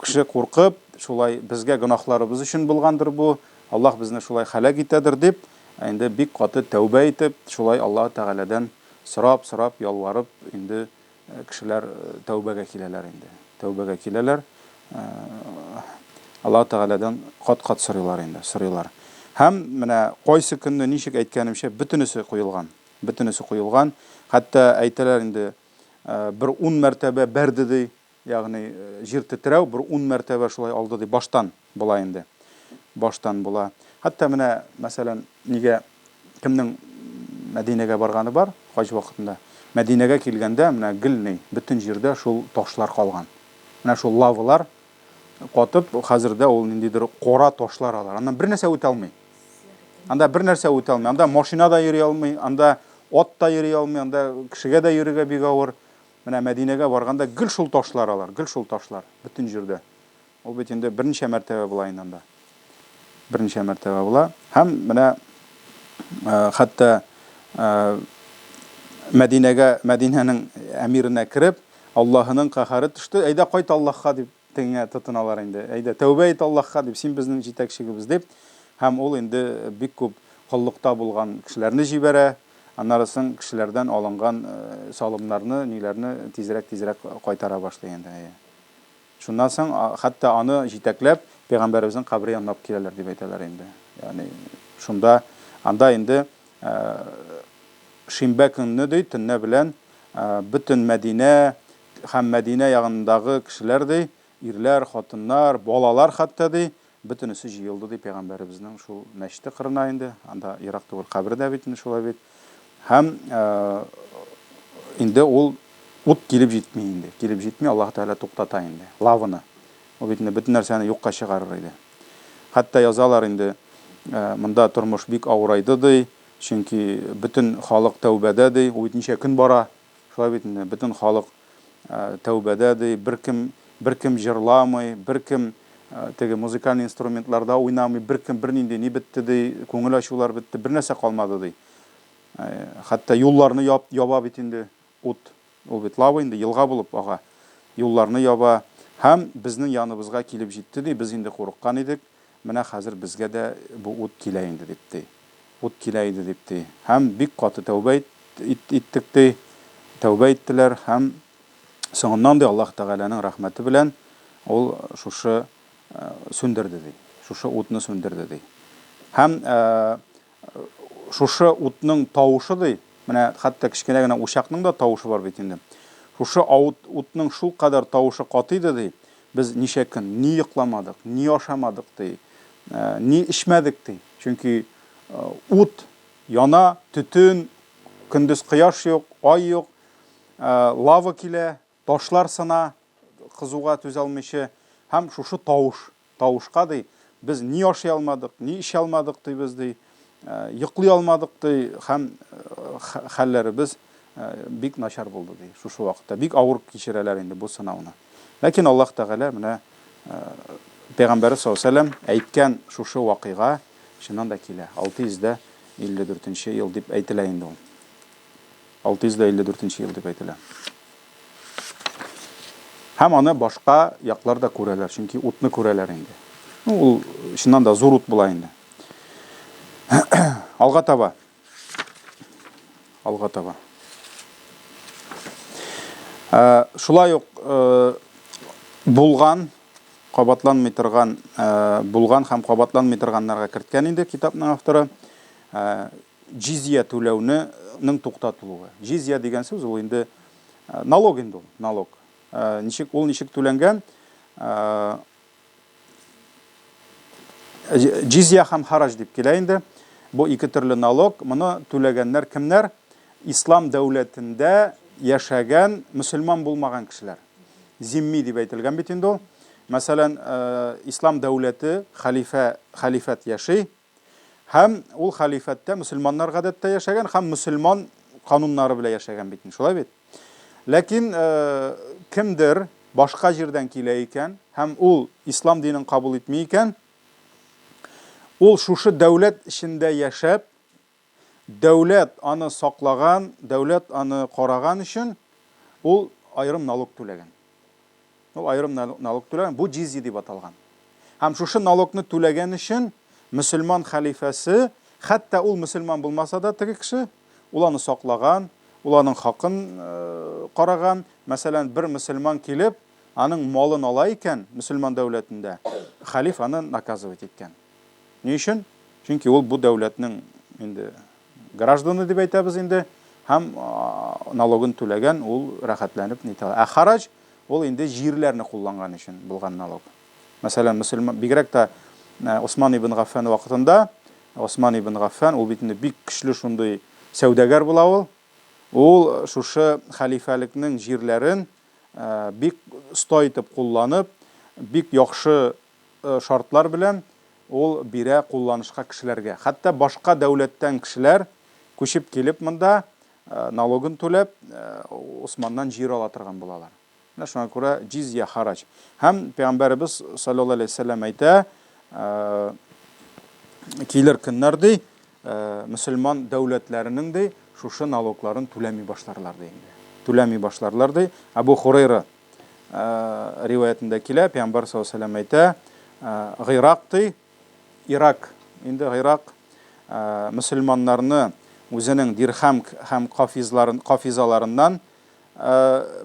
S1: кеше куркып, шулай безгә гөнаһларыбыз өчен булгандыр бу, Аллаһ безне шулай һәлак итәдер дип, инде бик каты тәүбә итеп, шулай Аллаһы Тәгаләдән сорап, сорап, ялварып, инде кешеләр тәүбәгә киләләр инде. Тәүбәгә киләләр. Аллаһы Тәгаләдән кат-кат сорыйлар инде, сорыйлар. Һәм менә кайсы көнне ничек әйткәнемчә, бөтенесе куелган. Бөтенесе куелган. Хәтта әйтәләр инде, бер ун мәртәбә бәрде ди, Ягъни җир тетрәү бер ун мәртәбә шулай алды ди, баштан була инде. Баштан була. Хәтта менә, мәсәлән, нигә кемнең Мәдинәгә барганы бар, хаҗ вакытында. Мәдинәгә килгәндә менә гел ни, бөтен җирдә шул ташлар калган. Менә шул лавалар катып, хәзер дә ул ниндидер кара ташлар алар. Аннан бер нәрсә үтә алмый. Анда бер нәрсә үтә алмый. Анда машина да йөри алмый, анда ат та йөри алмый, анда кешегә дә йөрергә бик авыр. Менә Мәдинәгә барганда гел шул ташлар алар, гел шул ташлар, бөтен җирдә. Ул бит инде берничә мәртәбә була инде анда. Берничә мәртәбә була. Һәм менә хәтта Мәдинәгә, Мәдинәнең әмиренә кереп, Аллаһының каһәре төште, әйдә кайт Аллаһка дип тегеңә тотыналар инде. Әйдә, тәүбә ит Аллаһка дип, син безнең җитәкчегебез дип. Һәм ул инде бик күп коллыкта булган кешеләрне җибәрә. Аннары соң кешеләрдән алынган салымнарны, ниләрне тизрәк-тизрәк кайтара башлый инде. Әйе. Шуннан соң хәтта аны җитәкләп пәйгамбәребезнең кабере янына алып киләләр дип әйтәләр инде. Ягъни шунда анда инде шимбә көнне ди, төнлә белән бөтен Мәдинә һәм Мәдинә ягындагы кешеләр ди, ирләр, хатыннар, балалар хәтта ди, бөтенесе җыелды ди пәйгамбәребезнең шул мәчете кырына инде, анда ерак түгел кабере дә бит инде шулай бит. Һәм инде ул ут килеп җитми инде, килеп җитми, Аллаһ Тәгалә туктата инде лаваны. Ул бит инде бөтен нәрсәне юкка чыгарыр иде. Хәтта язалар инде, монда тормыш бик авырайды ди, чөнки бөтен халык тәүбәдә ди, ул бит ничә көн бара, Шулай бит инде, бөтен халык тәүбәдә ди, беркем, беркем җырламый, беркем теге музыкальный инструментларда уйнамый, беркем бернинди ни бетте ди, күңел ачулар бетте, бернәрсә калмады ди. Хәтта юлларны яп, яба бит инде ут. Ул бит лава инде, елга булып ага. Юлларны яба. Һәм безнең яныбызга килеп җитте ди, без инде курыккан идек, менә хәзер безгә дә бу ут килә инде дип ди. Ут килә иде дип ди. Һәм бик каты тәүбә иттек ди. Тәүбә иттеләр һәм соңыннан ди Аллаһ Тәгаләнең рәхмәте белән ул шушы сүндерде ди. Шушы утны сүндерде ди. Һәм шушы утның тавышы ди, менә хәтта кечкенә генә учакның да тавышы бар бит инде. Шушы утның шул кадәр тавышы каты иде ди, без ничә көн ни йокламадык, ни ашамадык ди, ни эчмәдек ди. Чөнки ут яна, төтен, көндез кояш юк, ай юк, лава килә, ташлар сына. кызуга түзә алмыйча һәм шушы тавыш, тавышка, ди, без ни ашый алмадык, ни эчә алмадык, ди, без, ди, йоклый алмадык, ди, һәм хәлләребез бик начар булды, ди, шушы вакытта. Бик авыр кичерәләр инде бу сынауны. Ләкин Аллаһ Тәгалә менә Пәйгамбәре саллаллаһу алейһи ва сәлләм әйткән шушы вакыйга чыннан да килә. 654 нче ел дип әйтелә инде ул. 654 нче ел дип әйтелә. Һәм аны башка яклар да күрәләр, чөнки утны күрәләр инде. Ну, ул чыннан да зур ут була инде. Алга таба. Алга таба. Ә, шулай ук э, булган, кабатланмый торган, э, булган һәм кабатланмый торганнарга керткән инде китапның авторы. Ә, җизия түләүне ның туктатылуы. Җизия дигән сүз ул инде налог инде ул, налог. Ничек ул ничек түләнгән? Җизия һәм хараҗ дип килә инде. Бу ике төрле налог. Моны түләгәннәр кемнәр? Ислам дәүләтендә яшәгән мөселман булмаган кешеләр. Зимми дип әйтелгән бит инде ул. Мәсәлән, ислам дәүләте, хәлифә, хәлифәт яши. Һәм ул хәлифәттә мөселманнар гадәттә яшәгән һәм мөселман кануннары белән яшәгән бит, шулай бит? Ләкин кемдер башка җирдән килә икән һәм ул ислам динен кабул итми икән, ул шушы дәүләт эчендә яшәп, Дәүләт аны саклаган, дәүләт аны караган өчен ул аерым налог түләгән. Ул аерым налог түләгән, бу җизья дип аталган. Һәм шушы налогны түләгән өчен мөселман хәлифәсе, хәтта ул мөселман булмаса да теге кеше, ул аны саклаган, ул аның хакын караган. Мәсәлән, бер мөселман килеп, аның малын ала икән, мөселман дәүләтендә, хәлиф аны наказывать иткән. Ни өчен? Чөнки ул бу дәүләтнең инде гражданы дип әйтәбез инде һәм налогын түләгән, ул рәхәтләнеп нитә. Ә хараҗ ул инде җирләрне кулланган өчен булган налог. Мәсәлән, мөселман бигрәк тә Осман ибн Гаффан вакытында Осман ибн Гаффан ул бит инде бик көчле шундый сәүдәгәр була ул. Ул шушы хәлифәлекнең җирләрен бик оста итеп кулланып, бик яхшы шартлар белән ул бирә кулланышка кешеләргә. Хәтта башка дәүләттән кешеләр күчеп килеп монда налогын түләп, Усманнан җир ала торган булалар. Менә шуңа күрә җизья хараҗ. Һәм пәйгамбәребез саллаллаһу алейһи вәсәлләм әйтә, килер көннәр ди, мөселман дәүләтләренең ди, шушы налогларын түләми башларлар ди инде. Түләми башларлар ди. Абу Хурайра риваятендә килә, пәйгамбәр саллаллаһу алейһи ва сәлләм әйтә, Гыйрак ди, Ирак, инде Гыйрак мөселманнарны үзенең дирхәм һәм кафизларын, кафизаларыннан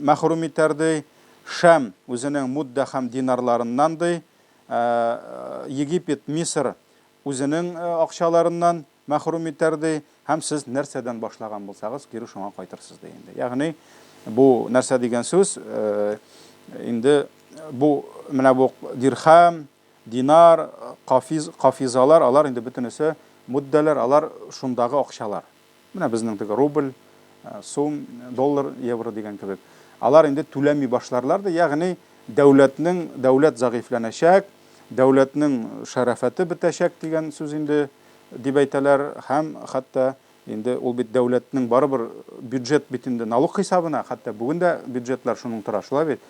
S1: мәхрүм итәр ди, Шәм үзенең мудда һәм динарларыннан ди, Египет, Мисыр үзенең акчаларыннан мәхрүм итәр, ди, һәм сез нәрсәдән башлаган булсагыз, кире шуңа кайтырсыз, ди инде. Ягъни, бу нәрсә дигән сүз? Инде бу менә бу дирхәм, динар, кафиз, кафизалар, алар инде бөтенесе муддәләр, алар шундагы акчалар. Менә безнең теге рубль, сум, доллар, евро дигән кебек. Алар инде түләми башларлар ди, ягъни дәүләтнең дәүләт зәгыйфьләнәчәк, дәүләтнең шәрәфәте бетәчәк дигән сүз инде дип әйтәләр һәм хәтта инде ул бит дәүләтнең барыбер бюджет бит инде налог хисабына, хәтта бүген дә бюджетлар шуның тора, шулай бит.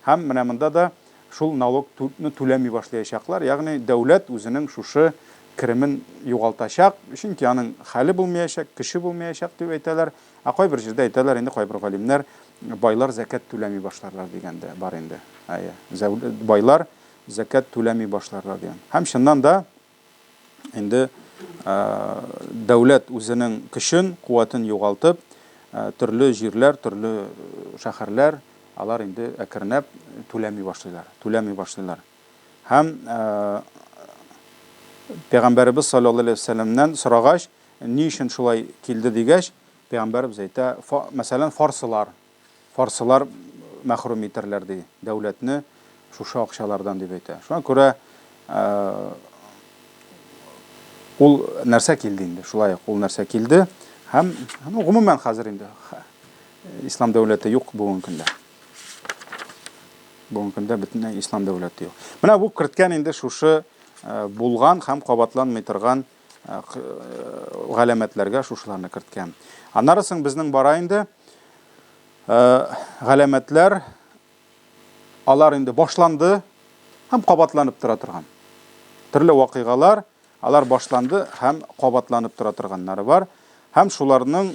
S1: Һәм менә монда да шул налогны түләми башлаячаклар, ягъни дәүләт үзенең шушы керемен югалтачак, чөнки аның хәле булмаячак, көче булмаячак дип әйтәләр. Ә кайбер җирдә әйтәләр инде кайбер галимнәр, байлар зәкят түләми башларлар дигән дә бар инде. Әйе, байлар зәкят түләми башларлар дигән. Һәм чыннан да инде дәүләт үзенең көчен, куәтен югалтып, төрле җирләр, төрле шәһәрләр, алар инде әкренләп түләми башлыйлар, түләми башлыйлар. Һәм Пәйгамбәребез саллаллаһу алейһи ва сәлләмнән сорагач, ни өчен шулай килде дигәч, Пәйгамбәребез әйтә, мәсәлән, фарсылар, фарсылар мәхрүм итәрләр ди, дәүләтне шушы акчалардан дип әйтә. Шуңа күрә ул нәрсә килде инде, шулай ук ул нәрсә килде һәм, ну, гомумән хәзер инде ислам дәүләте юк бүгенге көндә. Бүгенге көндә бөтенләй ислам дәүләте юк. Менә бу керткән инде шушы булган һәм кабатланмый торган галәмәтләргә шушыларны керткән. Аннары соң безнең бара инде галәмәтләр, алар инде башланды һәм кабатланып тора торган. Төрле вакыйгалар, алар башланды һәм кабатланып тора торганнары бар. Һәм шуларның,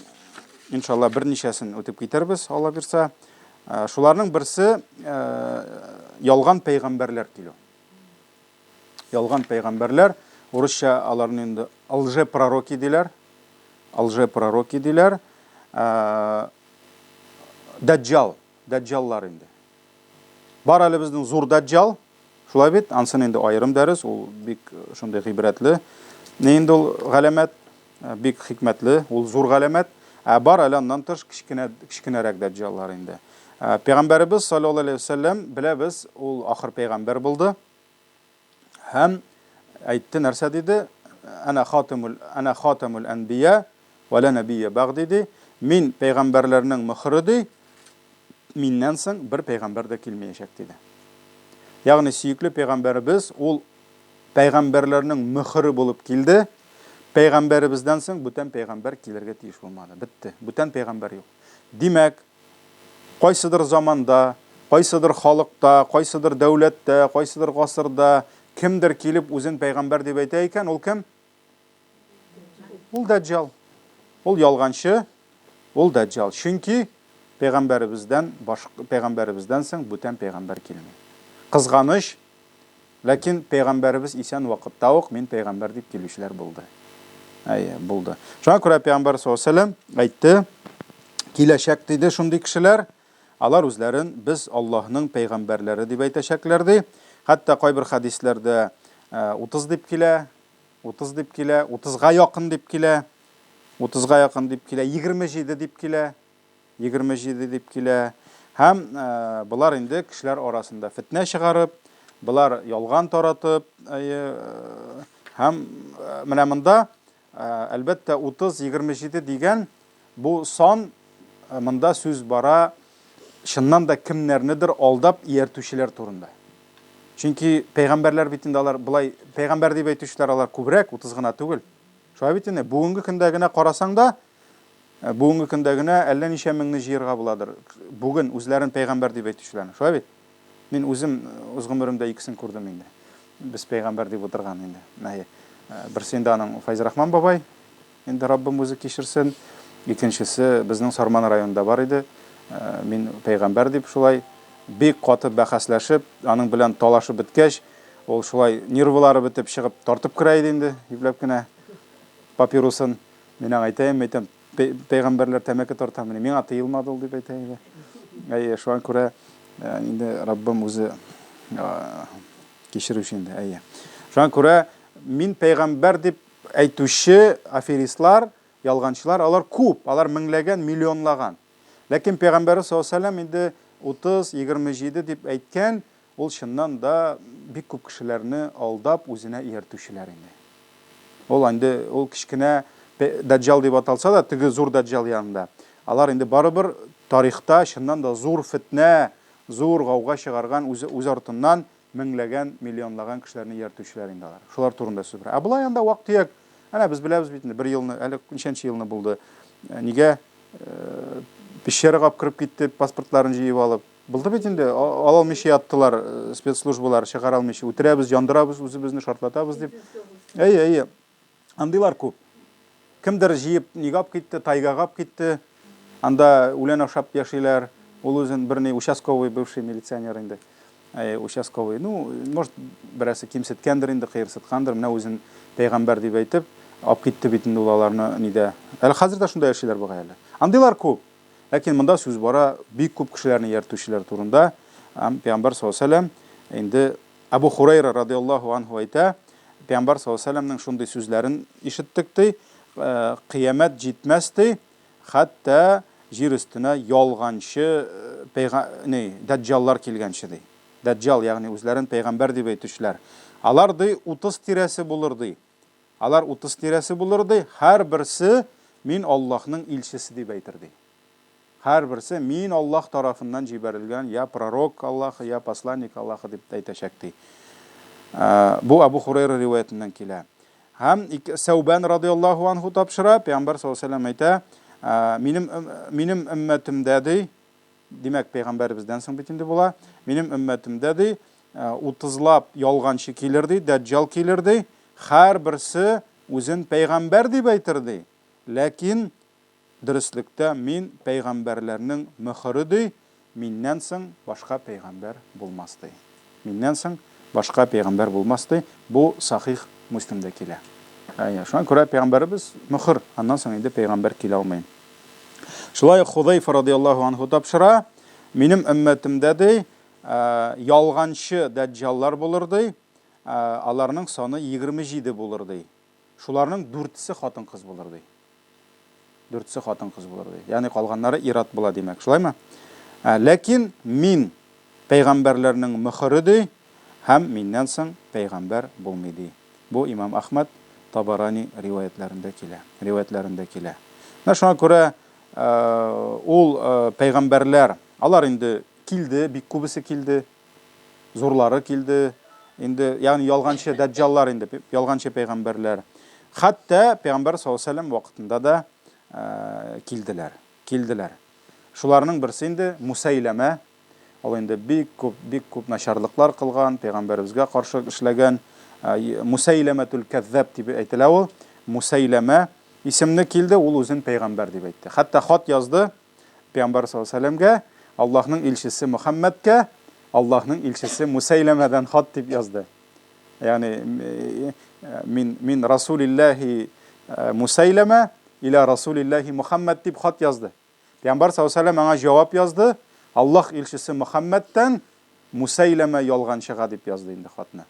S1: иншалла, берничәсен үтеп китербез, Алла бирсә. Шуларның берсе ялган пәйгамбәрләр килү. Ялган пәйгамбәрләр, урысча аларны инде лжепророки диләр. Лжепророки диләр. Дәҗҗал, дәҗҗаллар инде. Бар әле безнең зур дәҗҗал, шулай бит, ансын инде аерым дәрес, ул бик шундый гыйбрәтле. Не инде ул галәмәт, бик хикмәтле, ул зур галәмәт. Ә бар әле аннан тыш кечкенә, кечкенәрәк дәҗҗаллар инде. Пәйгамбәребез саллаллаһу алейһи ва сәлләм, беләбез, ул ахыр пәйгамбәр булды. Һәм әйтте, нәрсә диде? Әнә хатимул, әнә хатамул әнбия ва ла нәбия бәгъди ди. Мин пәйгамбәрләрнең мөхере ди. Миннән соң бер пәйгамбәр дә килмәячәк диде. Ягъни сөекле пәйгамбәребез ул пәйгамбәрләрнең мөхере булып килде. Пәйгамбәребездән соң бүтән пәйгамбәр килергә тиеш булмады. Бетте. Бүтән пәйгамбәр юк. Димәк, кайсыдыр заманда, кайсыдыр халыкта, кайсыдыр дәүләттә, кайсыдыр гасырда кемдер килеп үзен пәйгамбәр дип әйтә икән, ул кем? Ул дәҗҗал. Ул ялганчы, ул дәҗҗал. Чөнки пәйгамбәребездән баш пәйгамбәребездән соң бүтән пәйгамбәр килми. Кызганыч, ләкин пәйгамбәребез исән вакытта ук мин пәйгамбәр дип килүчеләр булды. Әйе, булды. Шуңа күрә пәйгамбәр саллаллаһу алейһи ва сәлләм әйтте, киләчәк диде шундый кешеләр, алар үзләрен без Аллаһның пәйгамбәрләре дип әйтәчәкләр ди. Хәтта кайбер хәдисләрдә 30 дип килә, 30 дип килә, 30-га якын дип килә, 30-га якын дип килә, 27 дип килә, 27 дип килә. Һәм болар инде кешеләр арасында фетнә чыгарып, болар ялган таратып, һәм менә монда, әлбәттә, 30, 27 дигән бу сан, монда сүз бара чыннан да кемнәрнедер алдап ияртүчеләр турында. Чөнки пәйгамбәрләр бит инде алар болай пәйгамбәр дип әйтүчеләр алар күбрәк, 30 гына түгел. Шулай бит инде, бүгенге көндә генә карасаң да, бүгенге көндә генә әллә ничә меңне җыерга буладыр. Бүген үзләрен пәйгамбәр дип әйтүчеләрне. Шулай бит? Мин үзем үз гомеремдә икесен күрдем инде. Без пәйгамбәр дип утырган инде. Әйе. Берсе инде аның Фәйзрахман бабай, Инде Раббым үзе кичерсен. Икенчесе безнең Сарман районында бар иде. Мин пәйгамбәр дип шулай бик каты бәхәсләшеп, аның белән талашып беткәч, ул шулай нервылары бетеп чыгып тартып керә иде инде, ипләп кенә папирусын. Мин аңа әйтәем, әйтәм, пәйгамбәрләр тәмәке тартамыни? Миңа тыелмады ул дип әйтә иде. Әйе, шуңа күрә инде Раббым үзе кичерүче инде, әйе. Шуңа күрә мин пәйгамбәр дип Әйтүче аферистлар, ялганчылар, алар күп, алар меңләгән, миллионлаган. Ләкин Пәйгамбәребез саллаллаһу алейһи ва сәлләм инде 30, 27 дип әйткән, ул чыннан да бик күп кешеләрне алдап үзенә ияртүчеләр инде. Ул инде ул кечкенә Дәҗҗал дип аталса да, теге зур Дәҗҗал янында. Алар инде барыбер тарихта чыннан да зур фетнә, зур гауга чыгарган, үзе үз артыннан Меңләгән, миллионлаган кешеләрне ияртүчеләр инде алар. Шулар турында сүз бара. Ә болай анда вак-төяк, әнә без беләбез бит инде, бер елны, әле ничәнче елны булды, нигә пещерага алып кереп китте, паспортларын җыеп алып. Булды бит инде, ала алмыйча яттылар спецслужбалар, чыгара алмыйча, үтерәбез, яндырабыз үзебезне, шартлатабыз дип. Әйе, әйе. Андыйлар күп. Кемдер җыеп нигә алып китте, тайгага алып китте. Анда үлән ашап яшиләр. Ул үзен бер ни участковый бывший милиционер инде. Әй, участковый. Ну, может, берәрсе кимсеткәндер инде, кыерсыткандыр. Менә үзен пәйгамбәр дип әйтеп, алып китте бит инде ул аларны нидә. Әле хәзер дә шунда яшиләр бугай әле. Андыйлар күп. Ләкин монда сүз бара бик күп кешеләрне ияртүчеләр турында. Һәм пәйгамбәр саллаллаһу алейһи ва сәлләм инде Әбу Хурайра радыяллаһу анһу әйтә, Пәйгамбәр саллаллаһу алейһи ва сәлләмнең шундый сүзләрен ишеттек, ди, Кыямәт җитмәс, ди, хәтта җир өстенә ялганчы пәйга, ни, дәҗҗаллар килгәнче, ди. Дәҗҗал, ягъни үзләрен пәйгамбәр дип әйтүчеләр. Алар, ди, 30 тирәсе булыр, ди. Алар 30 тирәсе булыр, ди, һәрберсе мин Аллаһның илчесе дип әйтер, ди. Һәрберсе, Мин Аллаһ тарафыннан җибәрелгән я пророк Аллаһы, я посланник Аллаһы дип әйтәчәк, ди. Бу Абу Хурайра риваятеннән килә. Һәм Сәүбән радыяллаһу анһу тапшыра, Пәйгамбәр саллаллаһу алейһи ва сәлләм әйтә, Минем минем өммәтемдә, ди, димәк, пәйгамбәребездән соң бит инде була, минем өммәтемдә, ди, утызлап ялганчы килер, ди, дәҗҗал килер, ди, һәрберсе үзен пәйгамбәр дип әйтер, ди, ләкин Дөреслектә, мин, пәйгамбәрләрнең мөхере, ди, миннән соң башка пәйгамбәр булмас, ди. Миннән соң башка пәйгамбәр булмас, ди. Бу Сахих Муслимдә килә. Әйе, шуңа күрә пәйгамбәребез мөхер, аннан соң инде пәйгамбәр килә алмый. Шулай ук Худайфа радияллаһу анһу тапшыра, минем өммәтемдә, ди, ялганчы дәҗҗаллар булыр, ди, аларның саны 27 булыр, ди. Шуларның дүртесе хатын-кыз булыр, ди. Дүртесе хатын-кыз булыр, ди. Ягъни калганнары ир-ат була, димәк. Шулаймы? Ә, ләкин мин пәйгамбәрләрнең мөхере, ди, һәм миннән соң пәйгамбәр булмый, ди. Бу имам Әхмәд, Табарани риваятьләрендә килә. Риваятьләрендә килә. Менә шуңа күрә ул пәйгамбәрләр, алар инде килде, бик күбесе килде. Зурлары килде. Инде, ягъни ялганчы дәҗҗаллар инде, ялганчы пәйгамбәрләр. Хәтта пәйгамбәр саллаллаһу алейһи ва сәлләм вакытында да килделәр. Килделәр. Шуларның берсе инде Мусәйләмә. Ул инде бик күп, бик күп начарлыклар кылган, пәйгамбәребезгә каршы эшләгән. Мусәйләмәтүл кәззаб дип әйтелә ул. Мусәйләмә исемле килде, ул үзен пәйгамбәр дип әйтте. Хәтта хат язды Пәйгамбәр саллаллаһу алейһи ва сәлләмгә, Аллаһның илчесе Мөхәммәдкә, Аллаһның илчесе Мусәйләмәдән хат дип язды. Ягъни мин мин Расулиллаһи Мусәйләмә иля Расулиллаһи Мөхәммәд дип хат язды. Пәйгамбәр саллаллаһу алейһи ва сәлләм аңа җавап язды, Аллаһ илчесе Мөхәммәдтән Мусәйләмә ялганчыга дип язды инде хатны.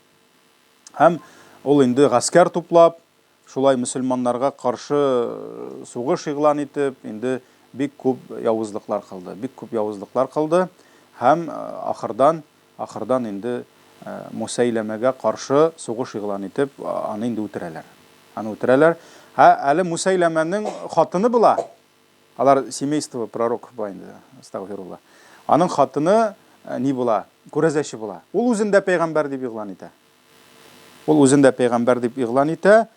S1: Һәм ул инде гаскәр туплап, Шулай мөселманнарга каршы сугыш игълан итеп, инде бик күп явызлыклар кылды, бик күп явызлыклар кылды һәм ахырдан, ахырдан инде Мусәйләмәгә каршы сугыш игълан итеп, аны инде үтерәләр. Аны үтерәләр. Һә, әле Мусәйләмәнең хатыны була. Алар семейство пророков була инде, астагфирулла. Аның хатыны ни була? Күрәзәче була. Ул үзен дә пәйгамбәр дип игълан итә. Ул үзен дә пәйгамбәр дип игълан итә,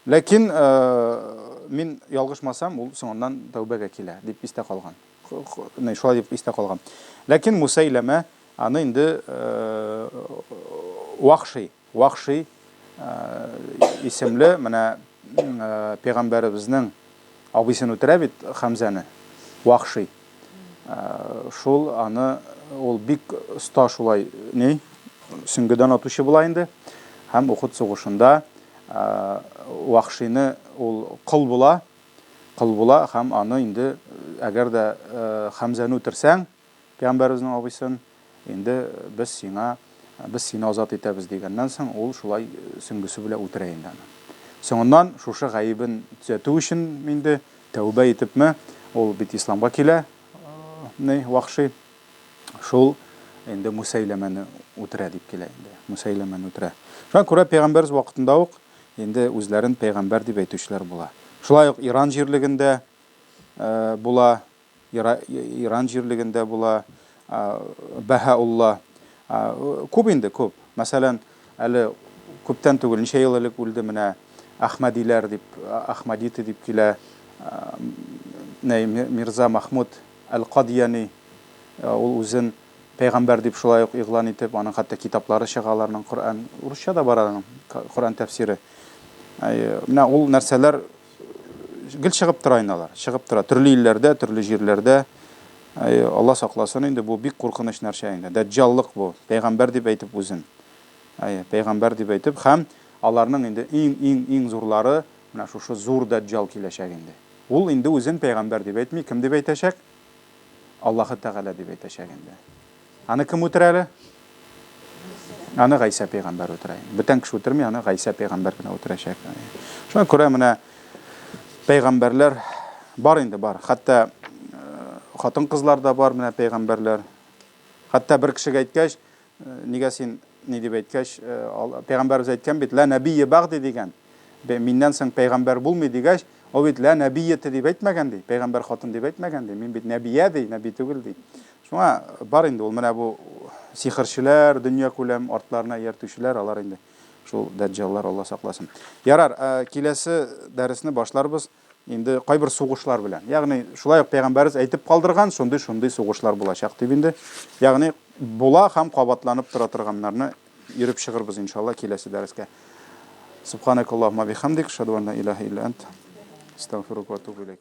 S1: ләкин мин ялгышмасам, ул соңыннан тәүбәгә килә дип истә калган. Шулай дип истә калган. Ләкин Мусәйләмә аны инде Вахши, Вахши исемле менә пәйгамбәребезнең абыйсын үтерә бит Хәмзәне, Вахши. Шул аны ул бик оста шулай ни сөңгедән атучы була инде. Һәм Ухуд сугышында Вахшины ул кол була, кол була һәм аны инде әгәр дә Хәмзәне үтерсәң, Пәйгамбәребезнең абыйсын, инде без сиңа, без сине азат итәбез дигәннән соң, ул шулай сөңгесе белән үтерә инде аны. Соңыннан шушы гаебен төзәтү өчен инде, тәүбә итепме, ул бит исламга килә, ни, Вахши, шул инде Мусәйләмәне үтерә дип килә инде, Мусәйләмәне үтерә. Шуңа күрә пәйгамбәребез вакытында ук инде үзләрен пәйгамбәр дип әйтүчеләр була. Шулай ук Иран җирлегендә була, Иран җирлегендә була, Бәһаулла. Күп инде, күп. Мәсәлән, әле күптән түгел, ничә ел элек үлде менә Әхмәдиләр дип, Әхмәдиты дип килә, Мирза Махмуд әл-Кадияни, ул үзен пәйгамбәр дип шулай ук игълан итеп, аның хәтта китаплары чыга аларның, Коръән, урысча да бар аның Коръән тәфсире. Менә ул нәрсәләр Гел чыгып тора инде алар, чыгып тора. Төрле илләрдә, төрле җирләрдә. Алла сакласын инде, бу бик куркыныч нәрсә инде. Дәҗҗаллык бу, пәйгамбәр дип әйтеп үзен. Әйе, пәйгамбәр дип әйтеп һәм аларның инде иң-иң-иң зурлары менә шушы зур дәҗҗал киләчәк инде. Ул инде үзен пәйгамбәр дип әйтми, кем дип әйтәчәк? Аллаһы Тәгалә дип әйтәчәк инде. Аны кем үтерә әле? Аны Гайсә пәйгамбәр үтерә. Бүтән кеше үтерми, аны Гайсә пәйгамбәр генә үтерәчәк. Шуңа күрә менә пәйгамбәрләр бар инде, бар. Хәтта хатын-кызлар да бар менә пәйгамбәрләр. Хәтта бер кешегә әйткәч, нигә син ни дип әйткәч, пәйгамбәребез әйткән бит, ла нәбийе бәгъди дигән. Миннән соң пәйгамбәр булмый дигәч, Ул бит лә нәбиете дип әйтмәгән ди, пәйгамбәр хатын дип әйтмәгән ди. Мин бит нәбия ди, нәби түгел ди. Шуңа бар инде ул менә бу сихерчеләр, дөнья күләм артларына ияртүчеләр, алар инде шул дәҗҗаллар, Алла сакласын. Ярар, э, киләсе дәресне башларбыз инде кайбер сугышлар белән. Ягъни шулай ук пәйгамбәрбез әйтеп калдырган, шундый-шундый сугышлар булачак дип инде. Ягъни була һәм кабатланып тора торганнарны йөреп чыгырбыз иншалла киләсе дәрескә. Субханакаллахумма бихамдик, шаду ан ла илаһа илля ант, астагфирука ва атубу илейк.